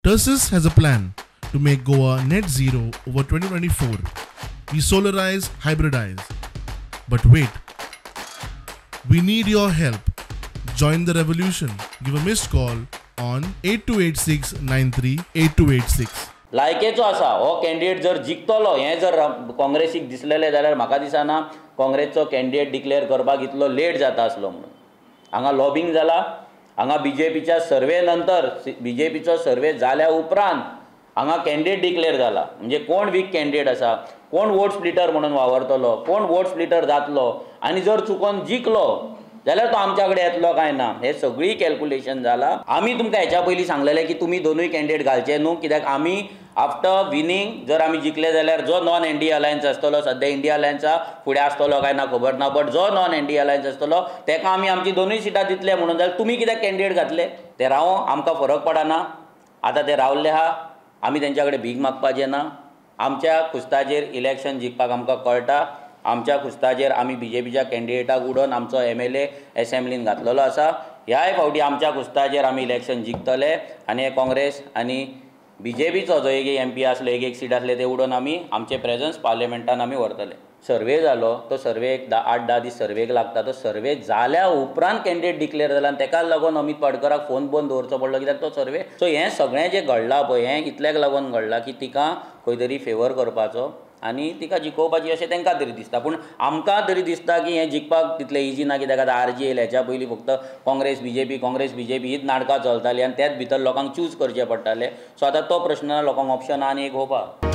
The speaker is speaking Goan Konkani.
Tersus has a plan to make Goa net zero over 2024. We solarize, hybridize. But wait, we need your help. Join the revolution. Give a missed call on 8286 938286. लायकेचो आसा हो कॅन्डिडेट जर जिखतलो हें जर काँग्रेसीक दिसलेलें जाल्यार म्हाका दिसना काँग्रेसचो कॅन्डिडेट डिक्लेअर करपाक इतलो लेट जाता आसलो म्हणून. हांगा लॉबींग जाला, हांगा बीजेपीच्या सर्वे नंतर बीजेपीचो सर्वे जाल्या उपरांत हांगा कॅन्डिडेट डिक्लेअर जाला. म्हणजे कोण वीक कॅन्डिडेट आसा, कोण वोट स्प्लिटर म्हणून वावरतलो, कोण वोट स्प्लिटर जातलो आनी जर चुकोन जिखलो जाल्यार तो आमच्या कडेन येतलो काय ना, हे सगळी कॅल्क्युलेशन जाला. आमी तुमकां हेच्या पयलीं सांगलेलें की तुमी दोनूय कॅन्डिडेट घालचे न्हू, कित्याक आमी आफ्टर विनींग जर आमी जिखले जाल्यार जो नॉन एनडीए अलायन्स आसतलो, सद्या इंडिया अलायन्सा फुडें आसतलो काय ना खबर ना, बट जो नॉन एनडीए अलायन्स आसतलो तेका आमी आमची दोनूय सिटां दितले म्हणून. जाल्यार तुमी कित्याक कॅन्डिडेट घातले? ते राव, आमकां फरक पडना. आतां ते रावल्ले आहा, आमी तेंच्या कडेन भीक मागपाचें ना. आमच्या खुस्ताचेर इलेक्शन जिखपाक आमकां कळटा. आमच्या खुस्ताचेर आमी बीजेपीच्या कॅन्डिडेटाक उडोवन आमचो MLA एसेंब्लीन घातलेलो आसा. ह्याय फावटी आमच्या खुस्ताचेर आमी इलेक्शन जिखतले आनी हे काँग्रेस आनी बीजेपीचो जो एक एक MP आसलो, एक एक सीट आसले ते उडोवन आमी आमचे प्रेजन्स पार्लिमेंटान आमी व्हरतले. सर्वे जालो तो सर्वे एक 8-10 दीस सर्वेक लागता. तो सर्वे जाल्या उपरांत कॅन्डिडेट डिक्लेअर जाला आनी तेका लागून अमित पाडकराक फोन बंद दवरचो पडलो, कित्याक तो सर्वे. सो हें सगळें जें घडलां पळय, हें इतल्याक लागून घडलां की तिका खंय तरी फेवर करपाचो आनी तिका जिखोवपाची अशें तांकां तरी दिसता. पूण आमकां तरी दिसता की हें जिखपाक तितलें इजी ना, कित्याक आतां RG येयल्या हेच्या पयलीं फक्त काँग्रेस बीजेपी काँग्रेस बीजेपी हीच नाटकां चलतालीं आनी त्याच भितर लोकांक चूज करचें पडटालें. सो आतां तो प्रश्न लोकांक ऑप्शन आनी एक होप आहा.